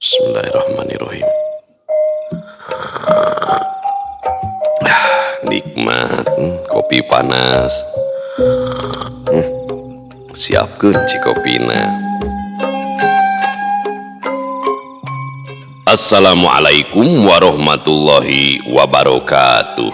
Bismillahirrahmanirrahim. Nikmat kopi panas. Siapkeun cikopina. Assalamualaikum warahmatullahi wabarakatuh.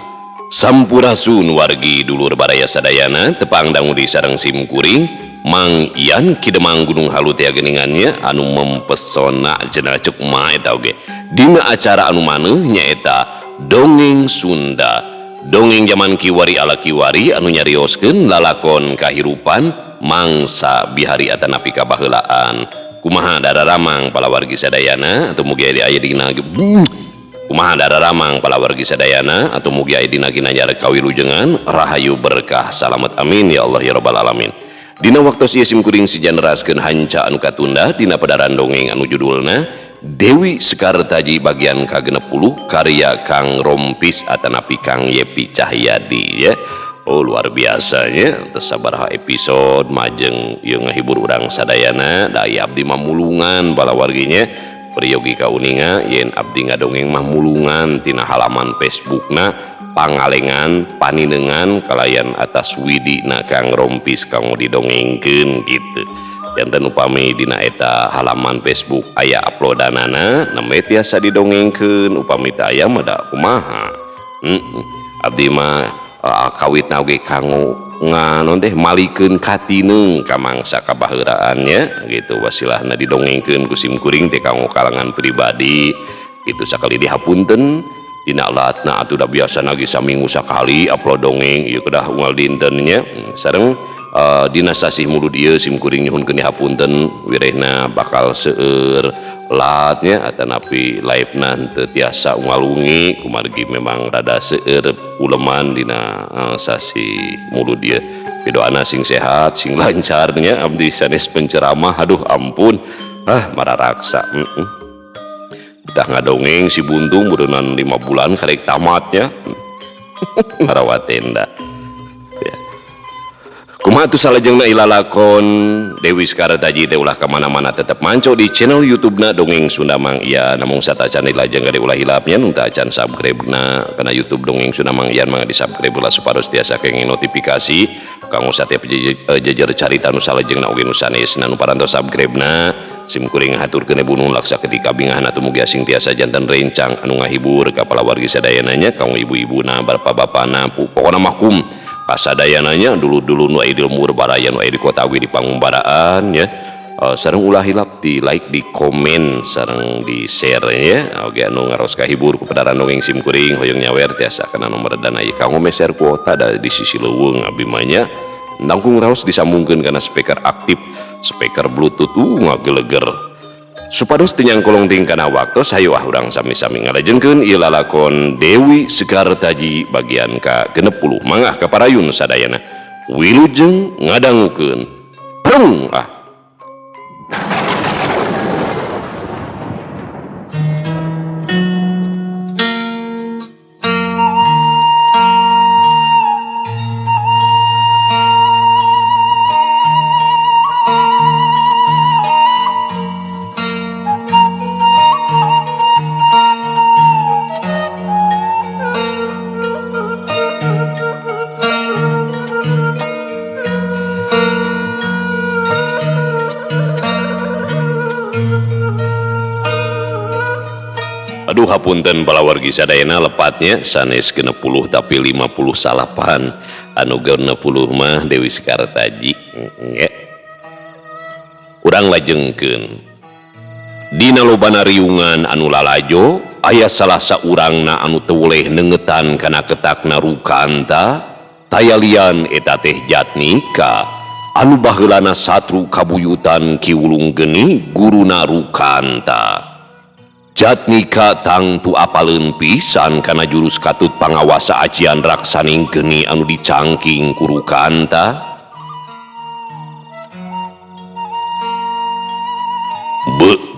Sampurasun wargi dulur baraya sadayana tepang dangu di sareng sim kuring Mang Ian Ki Demang Gunung Halu teh geuningannya anu mempesona cenah ceuk ma eta oge. Dina acara anu maneuh nyaeta Dongeng Sunda. Dongeng jaman kiwari ala kiwari anu nyarioskeun lalakon kahirupan mangsa bihari atanapi kabaheulaan. Kumaha dararamang palawargi sadayana atau mugi aya dina kumaha dararamang palawargi sadayana atau mugi aya dina ginanjar kawilujengan rahayu berkah salamet amin ya Allah ya rabbal alamin. Dina waktu ieu sim kuring sijan neraskeun hanca anu katunda dina pedaran dongeng anu judulna Dewi Sekartaji bagian ka-60 karya Kang Rompis atanapi Kang Yepi Cahyadi ya. Oh luar biasanya terus sabaraha episode majeng ieu ngahibur urang sadayana da abdi mah mulungan palawarginya peryogi kauninga yen abdi ngadongeng mah mulungan tina halaman Facebookna pangalengan paninengan kalayan atas widina Kang Rompis kanggo didongengkeun gitu. Janten upami dina eta halaman Facebook aya uploadanana nembe tiasa didongengkeun upami teu aya mah da kumaha. Abdi mah kawitna oge kanggo nganon teh malikeun katineung ka mangsa kabaheuraannya gitu wasilahna didongengkeun ku sim kuring teh kanggo kalangan pribadi gitu sakali dihapunten dina alatna atuh da biasana ge saminggu sakali upload dongeng ieu kedah unggal dinten nya sareng dina sasih mulud ieu sim kuring nyuhunkeun dihapunten wirehna bakal seueur latnya atanapi live-na teu tiasa unggal wengi kumargi memang rada seueur uleman dina sasih mulud ieu. Pidoana sing sehat sing lancar nya abdi sanes penceramah aduh ampun ah mararaksa. Tah ngadongeng si buntung meureunnan 5 bulan karek tamatnya marawatenda ya. Kumaha atuh salajengna ilalakon Dewi Sekartaji teh ulah ka mana-mana tetep manco di channel YouTube-na Dongeng Sunda Mang Ian. Namung satacan dilajeng gade ulah hilapnya nu teu acan subscribe-na kana YouTube Dongeng Sunda Mang Ian mangga di-subscribe heula supados tiasa kenging notifikasi kanggo satiap jejer carita nu salajengna oge nu sanesna nu parantos subscribe-na. Sim kuring haturkeun ibu nun laksa ketika bingahna atuh mugi asing tiasa janten rencang anu ngahibur ka palawargi sadayana nya kanggo ibu-ibuna bapak-bapana pokona mah kum pasadayananya dulu-dulu nu aya di lembur baraya nu aya di kota oge di pangumbaraan ya. Sareng ulah hilap di like di komen sareng di share ya oge anu ngaros kahibur ku pedaran dongeng sim kuring hoyong nyawer tiasa kana nomor dana ieu kanggo meser kuota da di sisi leuweung abdi mah nya langkung raos disambungkeun kana speaker aktif speaker bluetooth ngageleger supados teu nyangkolong ting kana waktos hayu ah urang sami-sami ngalajengkeun ieu lalakon Dewi Sekartaji bagian ka-60 mangga kaparayun sadayana wilujeng ngadangukeun prung ah. Aduh hapunten palawargi sadayana lepatnya sanes 60 tapi 59 anu 60 mah Dewi Sekartaji ya. Urang lajengkeun dina lobana riungan anu lalajo aya salah saurangna anu teu weleh nengetan kana ketakna Rukanta tayalian eta teh Jatnika anu baheulana satru kabuyutan Ki Wulung Geni guruna Rukanta. Jatnika tangtu apaleun pisan kana jurus katut pangawasa ajian raksaning geni anu dicangking ku Rukanta.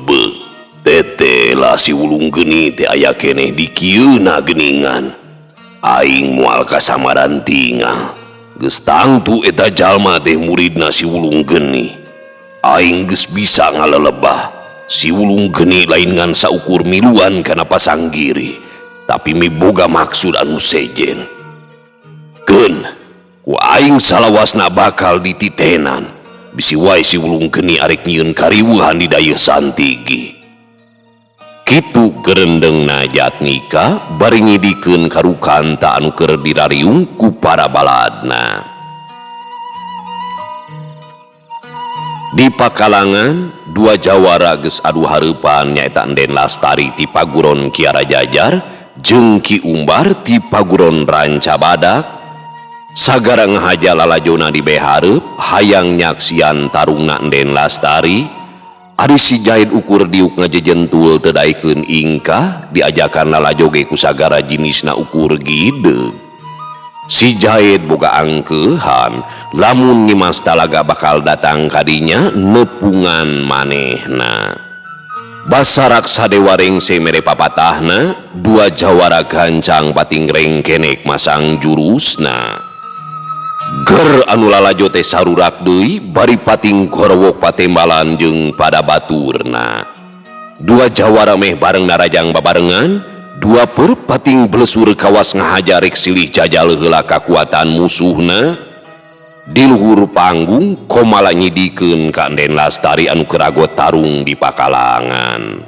Be tete lah si Wulung Geni teh aya keneh di kieuna geuningan. Aing moal kasamaran tingal. Geus tangtu eta jalma teh muridna si Wulung Geni. Aing geus bisa ngalelebah. Si Wulung Geni lain ngan saukur miluan kana pasanggiri, tapi miboga maksud anu sejen. Keun, ku aing salawasna bakal dititenan. Bisi wae si Wulung Geni arek nyieun kariweuhan di Dayeuh Santigi. Kitu gerendengna Jatmika bari ngidikeun ka Rukanta anu keur dirariung ku para baladna. Di pakalangan, dua jawara geus adu hareupan nyaeta Enden Lastari ti Paguron Kiara Jajar jeung Ki Umbar ti Paguron Ranca Badak. Sagara ngahaja lalajona di behareup hayang nyaksian tarungna Enden Lastari. Ari si Jahid ukur diuk ngajejentul teu daekeun ingkah diajakan lalajo ge ku sagara jinisna ukur gideug. Si Jahid boga angkeuhan lamun Nyimas Talaga bakal datang kadinya nepungan manehna. Basarak sadewa rengse mere papatahna, dua jawara gancang pating rengkenek masang jurusna. Ger anu lalajo teh sarurak deui bari pating gorowok patembalan jeung pada baturna. Dua jawara meh bareng narajang babarengan, dua perpating blesur kawas ngahaja rek silih jajal heula kakuatan musuhna. Di luhur panggung Komala nyidikeun ka Enden Lastari anu keragot tarung di pakalangan.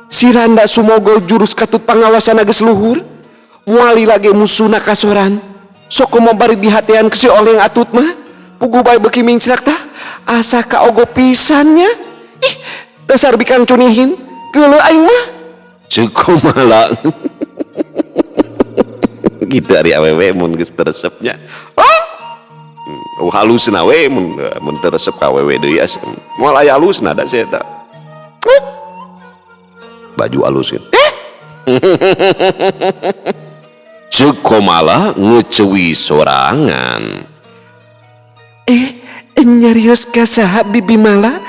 Si Randa Sumogol jurus katut pangawasana geus luhur, moal lagi musuhna kasoran. Sok komo bari dihatean ku si Oleng Atut mah, puguh bae beuki mincrak tah, asa kaogo pisannya. Ih, dasar bikang cunihin, geuleuh aing mah. Ceuk Komala. Gitu ari awewe mun geus teresepnya. Ah! Oh, halusna we mun teresep ka awewe deui asa. Moal aya halusna da sia eta. Eh? Baju halus gitu. Eh? Ceuk Komala ngecewi sorangan. Nyarios ka saha Bibi Mala?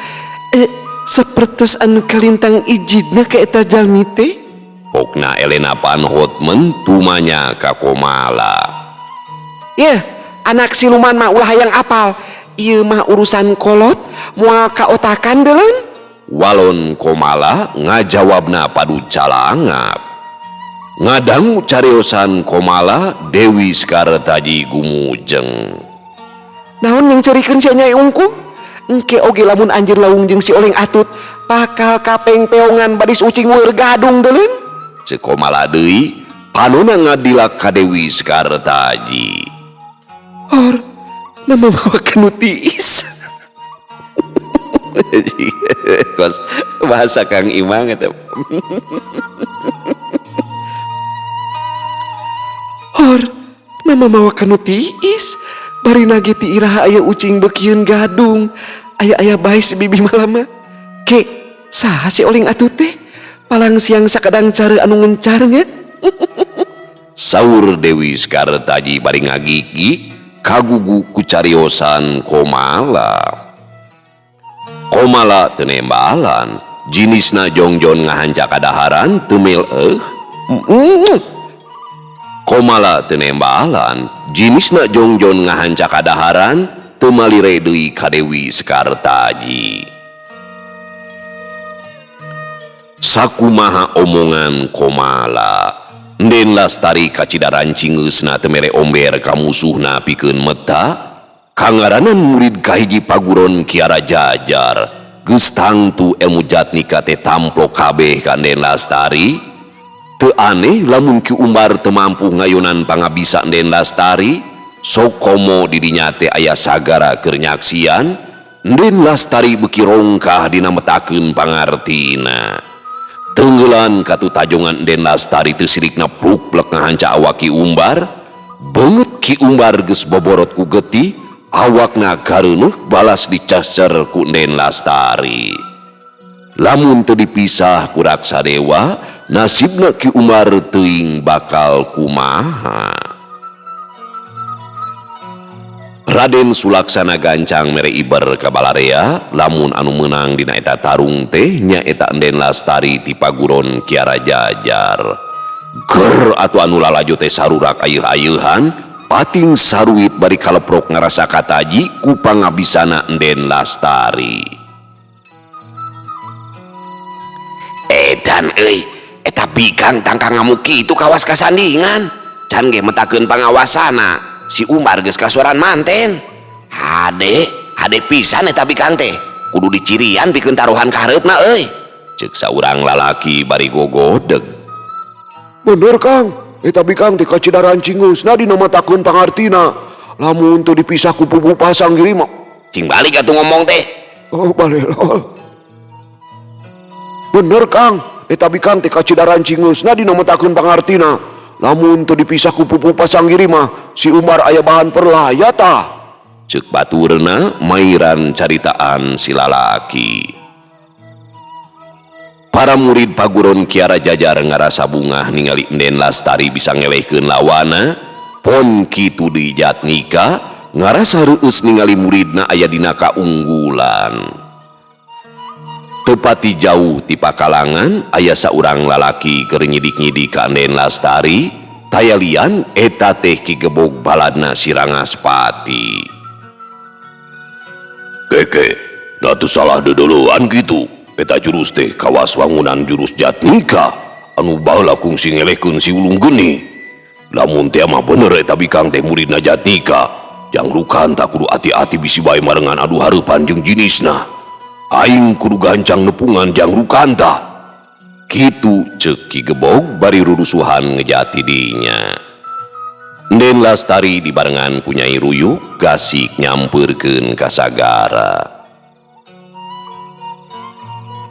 Sapertos anu kalintang ijidna ka eta jalmi teh? Pokna Elena Van Hotman tumanya ka Komala. Yeh, anak siluman mah ulah hayang apal. Ieu mah urusan kolot, moal kaotakan deuleun. Walon Komala ngajawabna padu calangap. Ngadangu cariosan Komala Dewi Sekartaji gumujeng. Naon yang cerikeun si Nyai Ungkung? Engke oge lamun anjir lawung jeung si Oleng Atut bakal kapeng peongan badis ucing weur gadung deuleun. Ceuk Komala deui panona ngadilak ka Dewi Sekartaji. Or, nama mawa kanu tiis. Kos bahasa Kang Imang eta. Hor, nama mawa kanu tiis. Bari nage ti iraha aya ucing beukieun gadung. Aya-aya bae si Bibi Mala mah. Ke, saha si Oleng Atut teh? Palang siang sakadang cara anu ngencarnya. Saur Dewi Sekartaji bari ngagigik kagugu ku cariosan Komala. Komala teu nembalan, jinisna jongjon ngahanca kadaharan teu mel. Komala teu nembalan, jinisna jongjon ngahanca kadaharan teu malire deui ka Dewi Sekartaji. Sakumaha omongan Komala, Enden Lastari kacidaran cingeusna teu mere omber ka musuhna pikeun meta. Kangaranan murid kahiji paguron Kiara Jajar, geus tangtu ilmu Jatmika teh tamplok kabeh ka Enden Lastari. Teu aneh lamun Ki Umbar teu mampu ngayonan pangabisa Enden Lastari, sok komo di dinya teh aya sagara keur nyaksian. Enden Lastari beuki rongkah dina metakeun pangartina. Tenggelan katu tajongan Enden Lastari teu sirikna pluk-plek ngahanca awak Ki Umbar. Beungeut Ki Umbar geus boborot ku getih, awakna gareuneuk balas dicascer ku Enden Lastari. Lamun teu dipisah ku Raksadewa, nasibna Ki Umbar teuing bakal kumaha. Raden Sulaksana gancang mere iber ka balarea, lamun anu meunang dina eta tarung teh nyaeta Enden Lastari ti Paguron Kiara Jajar. Ger atuh anu lalajo teh sarurak ayeuh-ayeuhan, Pating saruit bari kaleprok ngarasa kataji ku pangabisana Enden Lastari. Edan euy, eta bikang tangkang ngamuk kitu kawas kasandingan. Can ge metakeun pangawasana, si Umar geus kasuaran manten. Hade, hade pisan eta bikang teh. Kudu dicirian pikeun taruhan ka hareupna euy. Ceuk saurang lalaki bari gogodeg. Bener Kang. Eta bikang teh kacidaran cingusna dina matakeun pangartina. Lamun teu dipisah ku pugu pasang giri mah. Cing balik atuh ngomong teh. Oh balelol. Bener Kang, eta bikang teh kacidaran cingusna dina matakeun pangartina. Lamun teu dipisah ku pupu pasang giri mah si Umar aya bahan perlaya tah. Ceuk baturna mairan caritaan si lalaki. Para murid paguron Kiara Jajar ngarasa bungah ningali Enden Lastari bisa ngelehkeun lawana. Pon kitu deui Jatnika ngarasa reueus ningali muridna aya dina kaunggulan. Tepati jauh ti pakalangan aya saurang lalaki keur nyidik-nyidik ka Enden Lastari, tayalian eta teh Ki Gebog baladna si Rangaspati. Keke, da teu salah deudeulean kitu. Eta jurus teh kawas wangunan jurus Jatnika anu baheula kungsi ngelehkeun si Ulung Geni. Lamun teh mah bener eta bikang teh muridna Jatnika. Jang Rukanta kudu ati-ati bisi bae marengan adu hareupan jeung jinisna. Aing kudu gancang nepungan Jang Rukanta. Kitu ceuk Ki Gebog bari rurusuhan ngejati dinya. Enden Lastari dibarengan ku Nyai Ruyuk gasik nyampeurkeun ka sagara.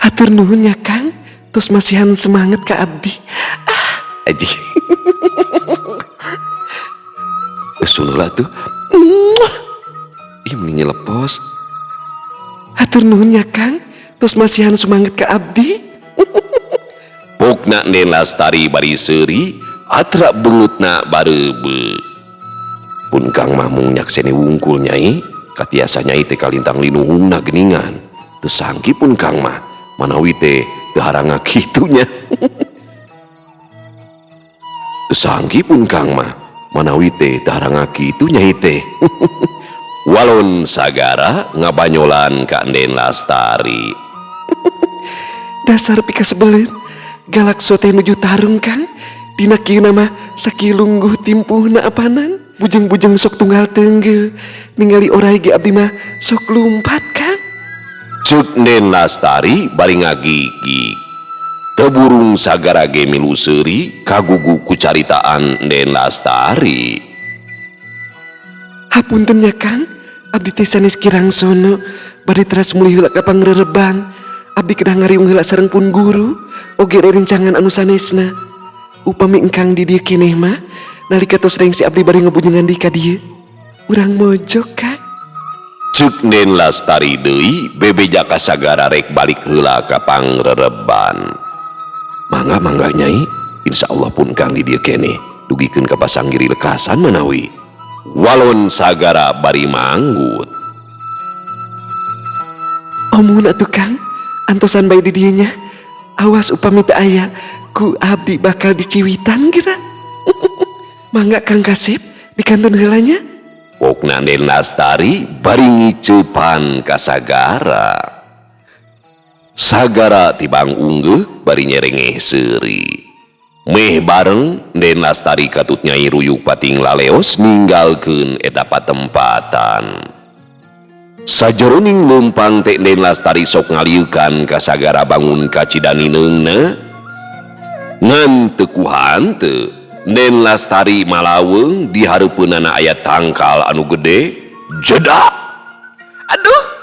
Hatur nuhun ya Kang, tos masihan semangat ka abdi. Ah, aji. Geus tuh. Ih meni nyelepos. Hatur nuhun ya Kang, tos masihan semangat ka abdi. Pokna Enden Lastari bari seuri, atra beungutna bareubeu. Pun Kang mah mung nyakseni wungkul Nyai, katiasa Nyai teh kalintang linuhungna geuningan. Teu sangki pun Kang mah manawi teh teu haranga kitu nya. Teu sangki pun Kang mah manawi teh teu haranga kitu Nyai teh. Walon sagara ngabanyolan ka Enden Lastari. Dasar pikasebeleun, galak sote nuju tarung Kang. Dina kieu mah sakilungguh timpuhna apanan. Bujeng-bujeng sok tunggal tenggel, ningali orai ge abdi mah sok lumpat Kang. Ceuk Enden Lastari bari ngagigig. Teu burung sagara ge milu seuri kagugu ku caritaan Enden Lastari. Hapunten nya Kang, abdi teh sanes kirang sono, bade teras mulih heula ka pangrereban. Abdi kedah ngariung heula sareng pun guru, oge rerencangan anu sanesna. Upami engkang di dieu keneh mah, nalika tos rengse abdi bade ngebujungan deui ka dieu. Urang mojok Kang. Ceuk Enden Lastari deui bebeja ka sagara rek balik heula ka pangrereban. Mangga mangga Nyai, insyaallah pun Kang di dieu keneh dugikeun ka pasanggiri lekasan manawi. Walon sagara bari manggut. Omun atuh Kang, antosan bae di dieu nya. Awas upami teu aya, ku abdi bakal diciwitan geura. Mangga Kang Kasep, dikantun heula nya. Pokna Enden Lastari bari ngiceupan ka sagara. Sagara tibang unggeuk bari nyerengeh seuri. Meh bareng Enden Lastari katut Nyai Ruyuk pating laleos ninggalkeun eta patempatan. Sajeroning leumpang teh Enden Lastari sok ngalieukan ka sagara bangun ka Cidanineungna. Ngan teu kuhanteu Enden Lastari malaweung di hareupeunana aya tangkal anu gede jedak. Aduh.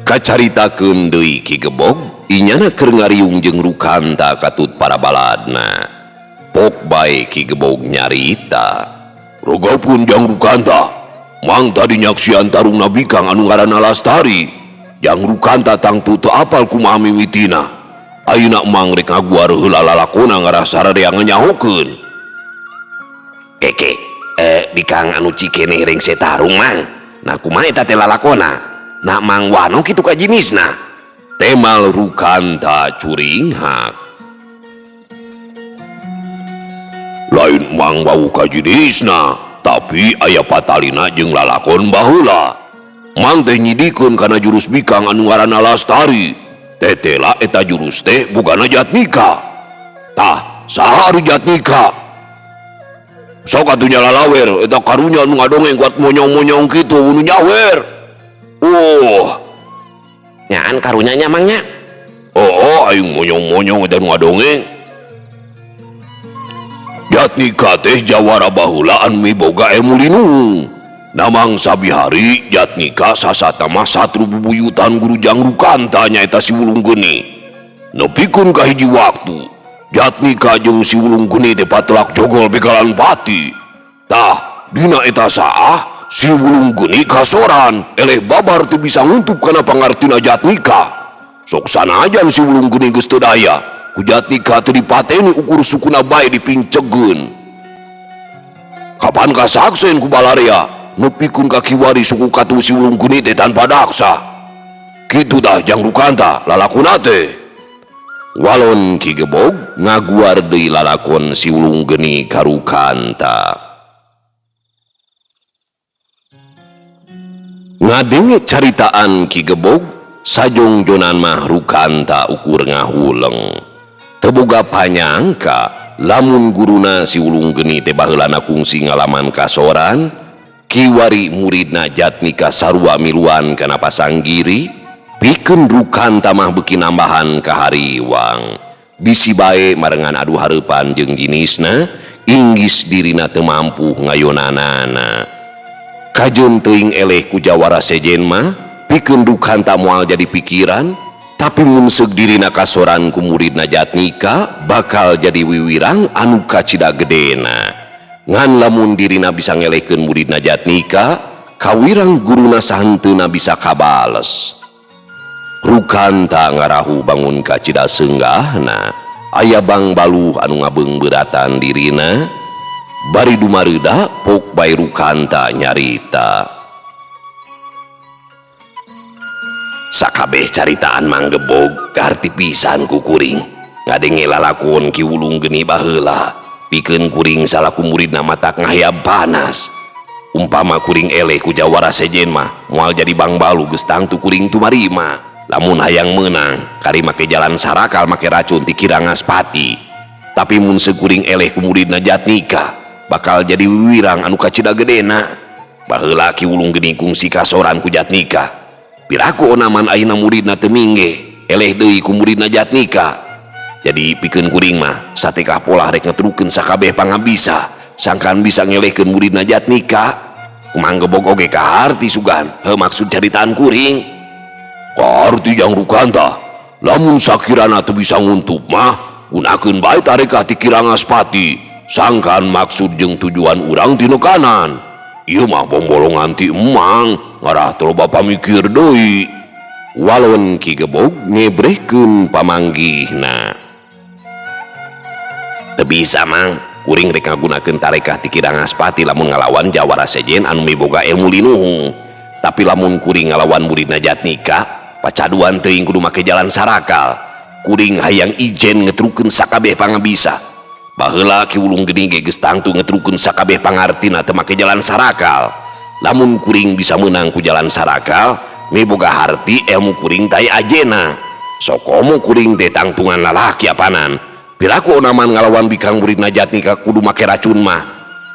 Kacaritakeun deui Ki Gebog inyana keur ngariung jeung Rukanta katut para baladna. Pok bae Ki Gebog nyarita. Rogopun jang Rukanta, mang tadi nyaksian tarungna bikang anu ngaranna Lastari. Jang Rukanta tangtu teu apal kumaha mimitina. Ayeuna mang rek ngaguar heula lalakona ngarah sararea nganyahokeun. Keke, bikang anu cikeneh rengse tarung mang. Nah kumaha eta teh lalakona? Nak mang wano kitu ka jinisna. Temal Rukanta curinghak. Lain mang wau ka jinisna, tapi aya patalina jeung lalakon baheula. Mang teh nyidikeun kana jurus bikang anu ngaranna Lastari. Tetela eta jurus teh bugana Jatnika. Tah, saha ari Jatnika? Sok atuh nyalalawer eta karunya anu ngadongeng kuat monyong-monyong kitu nu nyawer. Oh, nyaan karunya nya mang nya. Oh, aing monyong-monyong eta nu ngadongeng. Jatnika teh jawara baheula anu miboga ilmu linung. Namang sabihari Jatnika sasata mah satru bubuyutan guru Jang Rukanta nyaeta si Wulung Geni. Nepikeun ka hiji waktu, Jatnika jeung si Wulung Geni teh patelak jogol begalan pati. Tah, dina eta saah si Wulung Geni kasoran eleh babar teu bisa nguntup kana pangartina Jatnika. Sok sanajan si Wulung Geni geus teu daya, ku Jatnika teu dipateni ukur sukuna bae dipingcegeun. Kapan kasaksen ku balarea nepikeun ka kiwari suku katu si Wulung Geni teh tanpa daksa. Kitu tah Jang Rukanta lalakona teh. Walon Ki Gebog ngaguar deui lalakon si Wulung Geni ka Rukanta. Ngadenge caritaan Ki Gebog sajongjonan mah Rukanta ukur ngahuleng. Teu boga panyangka lamun guruna si Wulung Geni teh baheulana kungsi ngalaman kasoran, kiwari muridna Jatnika sarua miluan kana pasanggiri, pikeun Rukanta mah beuki nambahan kahariwang. Bisi bae marengan adu hareupan jeung jinisna, inggis dirina teu mampu ngayonanana. Kajeun teuing eleh ku jawara sejen mah, pikeun Rukanta moal jadi pikiran, tapi mun seug dirina kasoran ku muridna Jatnika bakal jadi wiwirang anu kacida gedena. Ngan lamun dirina bisa ngelehkeun muridna Jatnika, kawirang guruna sahenteuna bisa kabales. Rukanta ngarahu bangun kacida senggahna, aya bang baluh anu ngabeungbeuratan dirina. Bari dumareuda pok bae Rukanta nyarita. Sakabeh caritaan Mang Gebog kaharti pisan ku kuring. Ngadenge lalakon Ki Wulung Geni baheula, pikeun kuring salaku muridna matak ngahayab panas. Umpama kuring eleh ku jawara sejen mah moal jadi bang balu geus tangtu kuring tumarima. Lamun hayang meunang kari make jalan sarakal make racun ti Kirangaspati. Tapi mun sekuring eleh ku muridna Jatnika bakal jadi wiwirang anu kacida gedena. Baheula Ki Wulung Geni kungsi kasoran ku Jatnika. Piraku onaman ayeuna muridna teu minggeh, eleh deui ku muridna Jatnika. Jadi pikeun kuring mah satekah polah rek ngetrukeun sakabeh pangabisa, sangkan bisa ngelehkeun muridna Jatnika. Kumaha Gebog oge kaharti sugan, heuh maksud caritaan kuring. Kaharti Jang Rukanta, lamun sakirana teu bisa nguntup mah gunakeun bae tarekah ti Kirangaspati. Sangkan maksud jeung tujuan urang tinekanan. Ieu mah bombolongan ti emang ngarah teu loba pamikir deui. Walon Ki Gebog ngebrehkeun pamanggihna. Teu bisa mang, kuring rek ngagunakeun tarekah ti Kirangaspati lamun ngalawan jawara sejen anu miboga ilmu linuhung. Tapi lamun kuring ngalawan muridna Jatnika, pacaduan teuing kudu make jalan sarakal. Kuring hayang ijen ngetrukeun sakabeh pangabisa. Baheula Ki Wulung Geni ge geus tangtu ngetrukeun sakabeh pangartina teu make jalan sarakal. Lamun kuring bisa meunang ku jalan sarakal, miboga harti ilmu kuring tai ajena. Sokomo kuring teh tangtungan lalaki apanan. Piraku onaman ngalawan bikang muridna Jatnika kudu make racun mah.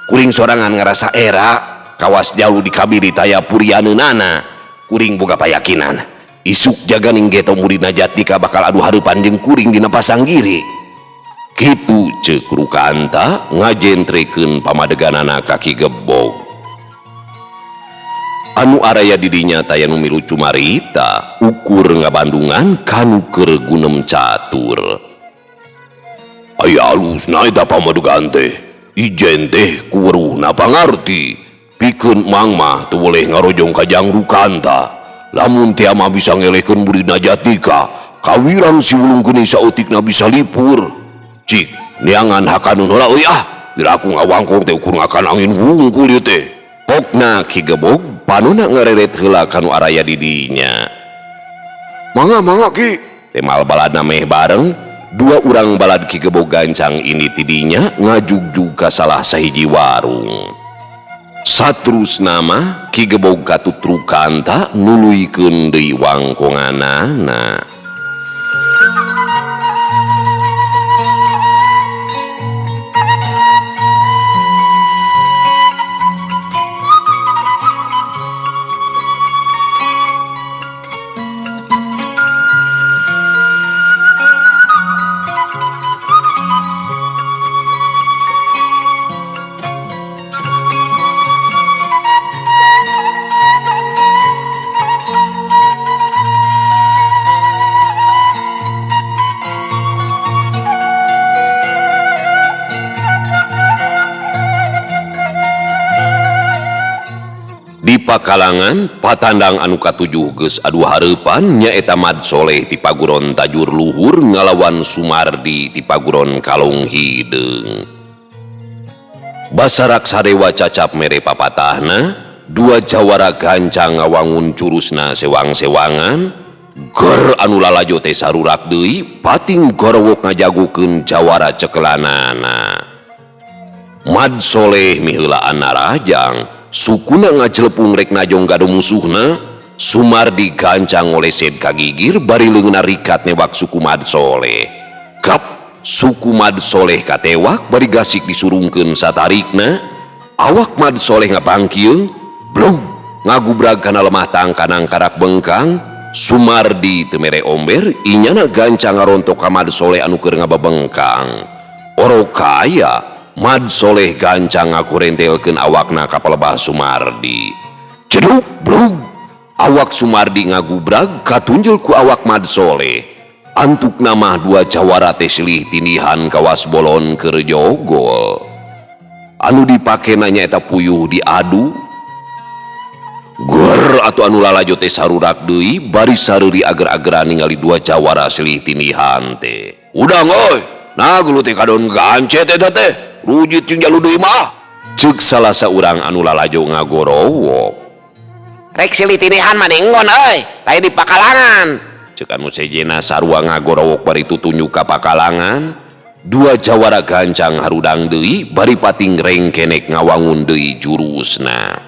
Kuring sorangan ngarasa era kawas jalu dikabiri taya purianeunana. Kuring boga payakinan. Isuk jaganing geto muridna Jatnika bakal adu hareupan jeung kuring dina pasanggiri. Kitu ceuk Rukanta ngajentrekeun pamadeganana ka Ki Gebog. Anu araya didinya taya nu milu cumarita ukur ngabandungan kanu keur gunem catur. Aya alusna eta pamadegan teh. Ijen teh kuweruhna pangarti. Pikeun mang mah teu boleh ngarojong ka Jang Rukanta. Lamun tia mah bisa ngelehkeun muridna Jatnika, kawirang si Wulung Geni saeutikna bisa lipur. Cik, neangan hakanun heula euy ah. Piraku ngawangkong teh ukur ngakan angin wungkul ieu teh. Pokna Ki Gebog panona ngareret heula kanu araya di dinya. Mangga mangga Ki. Temal baladna meh bareng, dua urang balad Ki Gebog gancang ini tidinya ngajugjug ka salah sahiji warung. Satrusna mah Ki Gebog katut Rukanta nuluykeun deui wangkonganana. Di pakalangan patandang anu katujuh geus adu hareupan nyaeta Mad Soleh ti Paguron Tajur Luhur ngalawan Sumardi ti Paguron Kalong Hideung. Basarak sadewa cacap mere papatahna, dua jawara gancang ngawangun jurusna sewang-sewangan, gor anu lalajo teh sarurak deui pating gorowok ngajagokeun jawara cekelanana. Mad Soleh miheulaan narajang, sukuna ngajelepung rek najong gado musuhna, Sumardi gancang ngoleset kagigir bari leungeunna rikat newak suku Mad Soleh. Kap suku Mad Soleh katewak bari gasik disurungkeun satarikna, awak Mad Soleh ngabangkieung, blog ngagubrag kana lemah tangkanang karak bengkang, Sumardi teu mere omber inyana gancang ngarontok ka Mad Soleh anu keur ngababengkang. Orokaya Mad Soleh gancang ngakurentelkeun awakna ka palebah Sumardi. Ceduk blug awak Sumardi ngagubrag katunjul ku awak Mad Soleh. Antukna mah dua jawara teh silih tindihan kawas bolon keur jogol. Anu dipakena nyaeta puyuh diadu. Gor atuh anu lalajo teh sarurak deui bari sareuri ager-ageran ningali dua jawara silih tindihan teh. Udang euy, nah gelut teh kadon gancet eta teh. Rujit jeung jalu deui mah. Ceuk salah saurang anu lalajo ngagorowok. Rek silih tindihan mah nenggon euy, lain di pakalangan. Ceuk anu sejena sarua ngagorowok bari tutunjuk ka pakalangan. Dua jawara gancang harudang deui bari pating rengkenek ngawangun deui jurusna.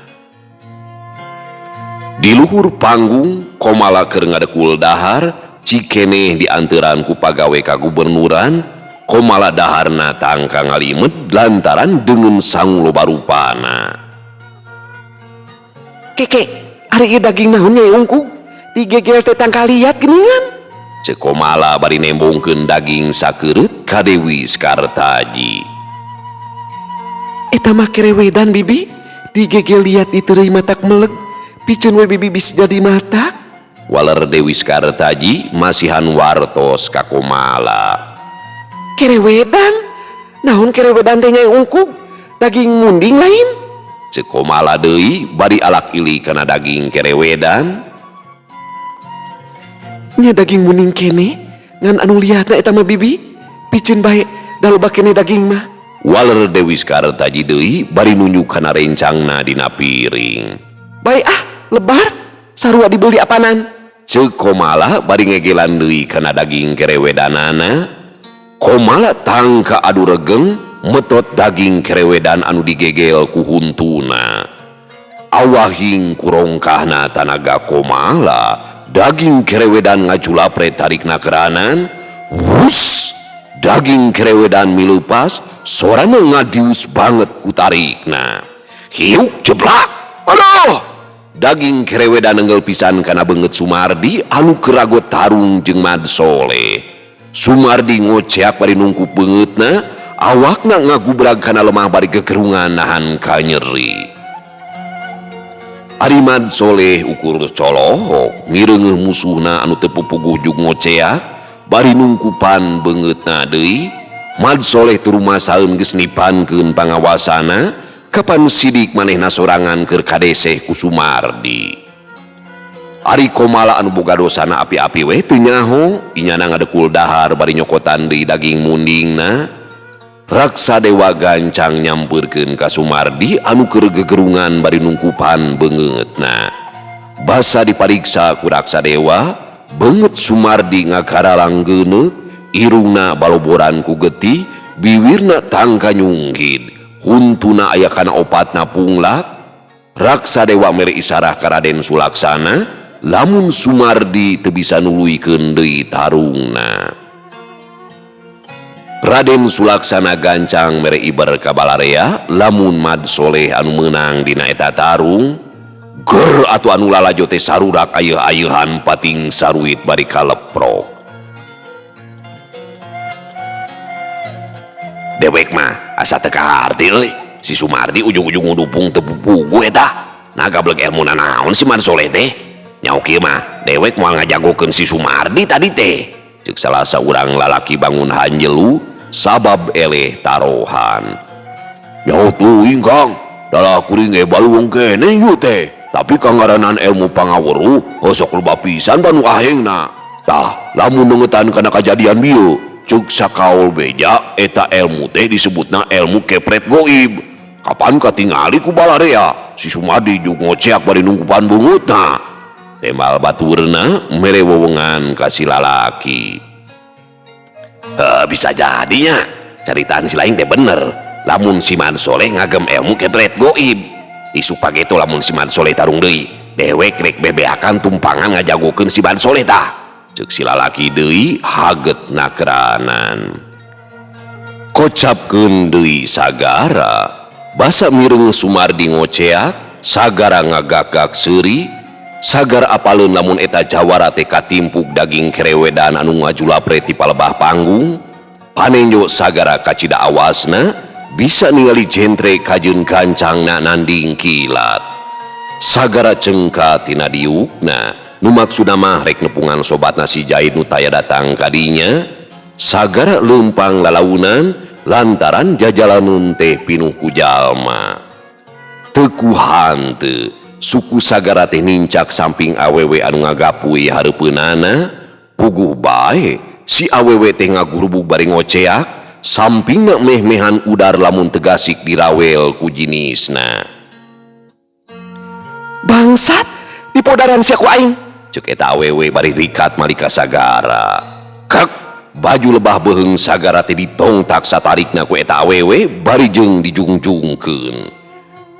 Di luhur panggung Komala keur ngadekul dahar, cikeneh dianteran ku pagawe ka gubernuran. Komala daharna tangka ngalimet lantaran deungeun sangu loba rupana. Keke, ari ieu daging naon nya ungkug? Digegel teh tangka liat geuningan. Ceuk Komala bari nembongkeun daging sakeureut ka Dewi Sekartaji. Eta mah kerewedan bibi, digegel liat diteureuy matak meleg, piceun we bibi bisa jadi matak. Waler Dewi Sekartaji masihan wartos ka Komala. Kerewedan, naon kerewedan teh nya ungkug? Daging munding lain? Ceuk Komala deui bari alak ili kana daging kerewedan. Nya daging munding kene ngan anu liatna eta mah bibi, piceun bae da loba kene daging mah. Waler Dewi Sekartaji deui bari nunjuk kana rencangna dina piring. Bae ah, lebar sarua dibeli apanan? Ceuk Komala bari ngegelan deui kana daging kerewedanana. Komala tangka adu regeng metot daging kerewedan anu digegel ku huntuna. Awahing kurongkahna tanaga Komala, daging kerewedan ngajulapre tarikna keranan. Wus, Daging kerewedan mileupas, sorana ngadius banget ku tarikna. Hiuk jeblak. Aduh! Daging kerewedan nenggel pisan kana beungeut Sumardi anu keragot tarung jeung Mad Soleh. Sumardi ngoceak bari nungkup beungeutna, awakna ngagubrag kana lemah bari gegerungan nahan kanyeri. Ari Mad Soleh ukur colohok mireungeuh musuhna anu teu pupuguh jug ngoceak bari nungkupan beungeutna deui. Mad Soleh teu rumasaeun geus nipankeun pangawasana kapan sidik manehna sorangan keur kadeseh ku Sumardi. Ari Komala anu boga dosana api-api weh teu nyaho, inyana ngadekul dahar bari nyokotan deui daging mundingna. Raksa Dewa gancang nyampeurkeun ka Sumardi anu keur gegerungan bari nungkupan beungeutna. Basa dipariksa ku Raksa Dewa, beungeut Sumardi ngagaralang geuneuk, irungna baloboran ku getih, biwirna tangka nyunggid. Huntuna aya kana opatna punglak. Raksa Dewa mere isarah ka Raden Sulaksana lamun Sumardi teu bisa nuluykeun deui tarungna. Raden Sulaksana gancang mere iber ka balarea lamun Mad Soleh anu meunang dina eta tarung. Ger atuh anu lalajo teh sarurak ayeuh-ayeuhan pating saruit bari kaleprok. Dewek mah asa teu kaharti euy. Si Sumardi ujung-ujung ngudupung teu puguh eta. Nah gablek elmuna naon si Mad Soleh teh? Nyaho kieu mah dewek moal ngajagokeun si Sumardi tadi teh. Ceuk salah saurang lalaki bangun hanjelu sabab eleh tarohan. Nyaho teuing Kang, dalah kuring ge baluweung keneh ieu teh. Tapi kangaranan ilmu pangaweruh hosok loba pisan banu ahengna. Tah, lamun neungetan kana kajadian bieu, ceuk sakaol beja eta ilmu teh disebutna ilmu kepret goib. Kapan katingali ku balarea si Sumardi jug ngoceak bari nungkupan beungeutna. Tembal baturna mere wewengan ka si lalaki. Bisa jadinya caritaan si lain teh bener lamun si Mad Soleh ngagem ilmu kepret goib. Isuk pageto lamun si Mad Soleh tarung deui, dewek rek bebeakan tumpangan ngajagokeun si Mad Soleh tah. Ceuk si lalaki deui haget nakranan. Kocapkeun deui sagara, basa mireung Sumardi ngoceak, sagara ngagak-gak seuri, sagara apaleun lamun eta jawara teh katimpuk daging kerewedan anu ngajulapre ti palebah panggung. Panenjo sagara kacida awasna bisa ningali jentre kajeun gancangna nanding kilat. Sagara cengka tina diukna, nu maksudna mah rek nepungan sobatna si Jaid nu taya datang kadinya. Sagara leumpang lalaunan lantaran jajalaneun teh pinuh ku jalma. Teu ku hanteu, suku sagara teh nincak samping awewe anu ngagapui hareupeunana. Puguh bae si awewe teh ngagurubug bari ngoceak, sampingna meh-mehan udar lamun tegasik dirawel ku jinisna. Bangsat, dipodaran sia ku aing. Ceuk eta awewe bari rikat malika sagara. Kek, baju lebah beuheung sagara teh ditongtak satarikna ku eta awewe bari jeung dijungjungkeun.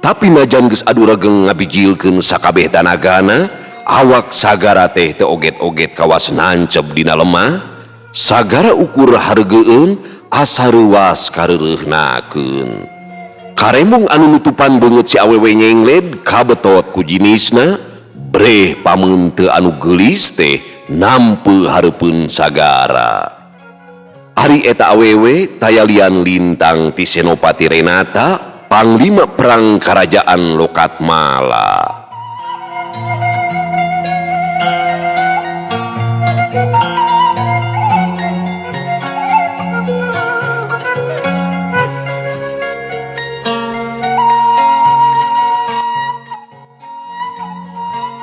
Tapi najan geus adu regeng ngabijilkeun sakabeh tanagana, awak sagara teh teu oget-oget kawas nancep dina lemah. Sagara ukur hareugeun asa reuas kareureunahkeun. Karembong anu nutupan beungeut si awewe nyengled kabetot ku jinisna, breh pameunte anu geulis teh nampe hareupeun sagara. Ari eta awewe tayalian lintang ti Senopati Renata, panglima perang kerajaan Lokatmala.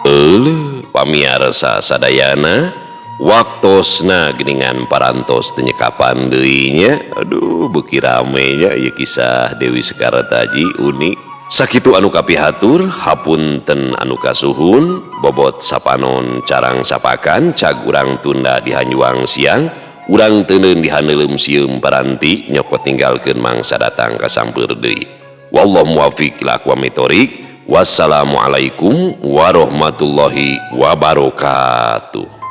Euleuh pamiarsa sadayana, waktosna geuningan parantos teu nyekapan deui nya. Aduh, beuki rame nya ieu kisah Dewi Sekartaji unik. Sakitu anu kapihatur, hapunten anu kasuhun, bobot sapanon carang sapakan, cag urang tunda di hanjuang siang, urang teuneun di haneuleum sieum paranti, nyokot ninggalkeun mangsa datang ka sampeur deui. Wallahu muwaffiq ila aqwamit thoriq. Wassalamualaikum warahmatullahi wabarakatuh.